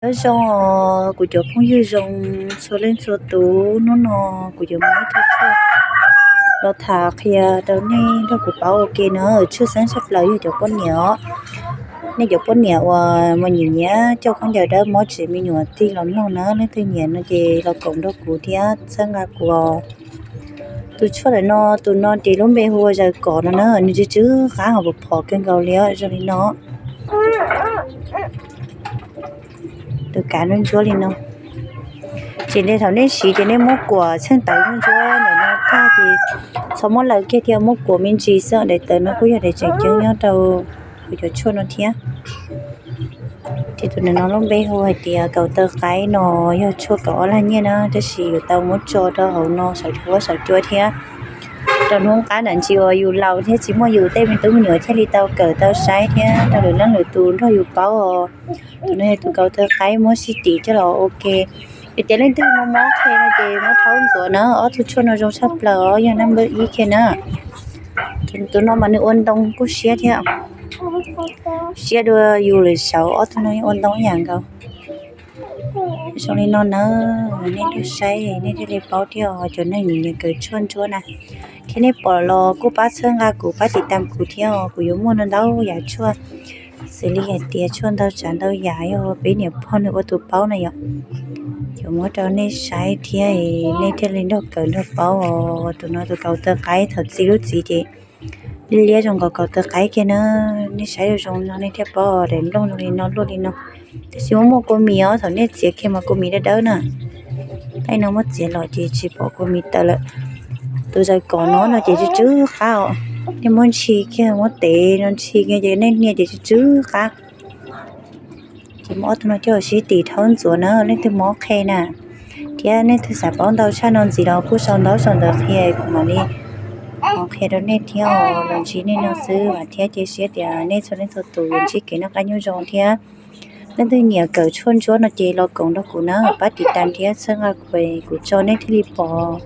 Nyob zoo os kuv cov phooj ywg zoo txhua leej txhua tus, hnub no kuv yuav muab ib tug tshuaj los tham qhia rau nej nrog kuv paub ua ke na. Tshuaj xeeb tshaj plaws yog cov poj niam os. Nej cov poj niam uas mas nyiam nyiam coj khaub ncaws dawb mob tsev me nyuam tig los mloog na, leej twg nyiam no ces los koom nrog kuv thiab txhawb nqa kuv os. Tus tshuaj ntawm no, tus no ces lub npe hu ua zaws kom no na, nws tsw tsw qab hos phom kawg nkaus li os, zoo li no. Tus kav ntsuab ntsuab li no. Ces thaum nej siv ces nej muab kuam txheej tawv ntsuab ntsuab ntawm no tag ces txhob muab laws kiag thiab, muab kuam me ntsis xwb. Daim tawv no kuj yog daim tseem ceeb nyob rau kuv cov tshuaj no thiab. Ces tus ntawm no lub npe hu hais tias kaus taw qaib no, yog tshuaj kaus ob lag nyiaj na, tab sis yuav tau muab tso rau hauv no saum huab saum cua thiab. Rau hnub qab nram ntsis uas yus laus thiab tsis muaj yus tej me tub me nyuam thiaj li tau kawm tau saib thiab rau lwm leej lwm tus nrog yus paub os. Tus no yog tus kaus taw qaib muab sib tim coj los ua ke. Yog tias leej twg mob mob qhe no ces muab rhaub ntxuav na, ob tug tshuaj no zoo tshaj plaws os, yog nab npawb ib kiag na. Tus no mas nws ua ntoo kuj siab thiab, siab dua yus lwm saud, ob tug no yeej ua ntoo ib yam nkaus. Zoo li no na, nej tuaj saib nej thiaj li paub thiab os, cov neeg nyiam nyiam kawm tshuaj ntsuab na. Thiab nej pom los kuj pab txhawb nqa kuv, pab tiv tam kuv thiab os, kuv yuav muaj ntau ntau yam tshuaj, xws li hais tias tshuaj ntau tsav ntau yam yog peb niam pog nws ua tus paub na yom. Yuav muab rau nej saib thiab nej thiaj li nrog kawm nrog paub os. Tus no tus kaus taw qaib thaum txi lub txiv ces liab liab zoo nkaus kaus taw qaib kiag na. Nej saib zoo zoo no nej thiaj paub, daim nplooj zoo li no luaj li no. Tab sis muaj muaj kua mis os, thaum nej txiav kiag mas kua mis dawb dawb na. Tab sis no muab txiav los ces tsis pom kua mis tawm lawm. Tus zaws kom no no ces tsw tsw qab os. Nej muab ntshis kiag, muab tev no ntshis kiag ces nej hnia ces tsw tsw qab. Ces muab ob tug no coj sib tim rhaub ntxuav na, leej twg mob qhe na. Thiab nej twg xav paub ntau tshaj no ntxiv los kuj sau ntaub sau ntawv qhia kuv mam li qhia rau nej thiab os. Los ntsib nej no xwb, vam thiab cia siab tias nej txhua leej txhua tus yuav ntsib kev noj qab nyob zoo thiab. Leej twg nyiam kawm tshuaj ntsuab no ces los koom nrog kuv na, pab tiv tam thiab txhawb nqa kuv, kuv tso nej thiaj li pom.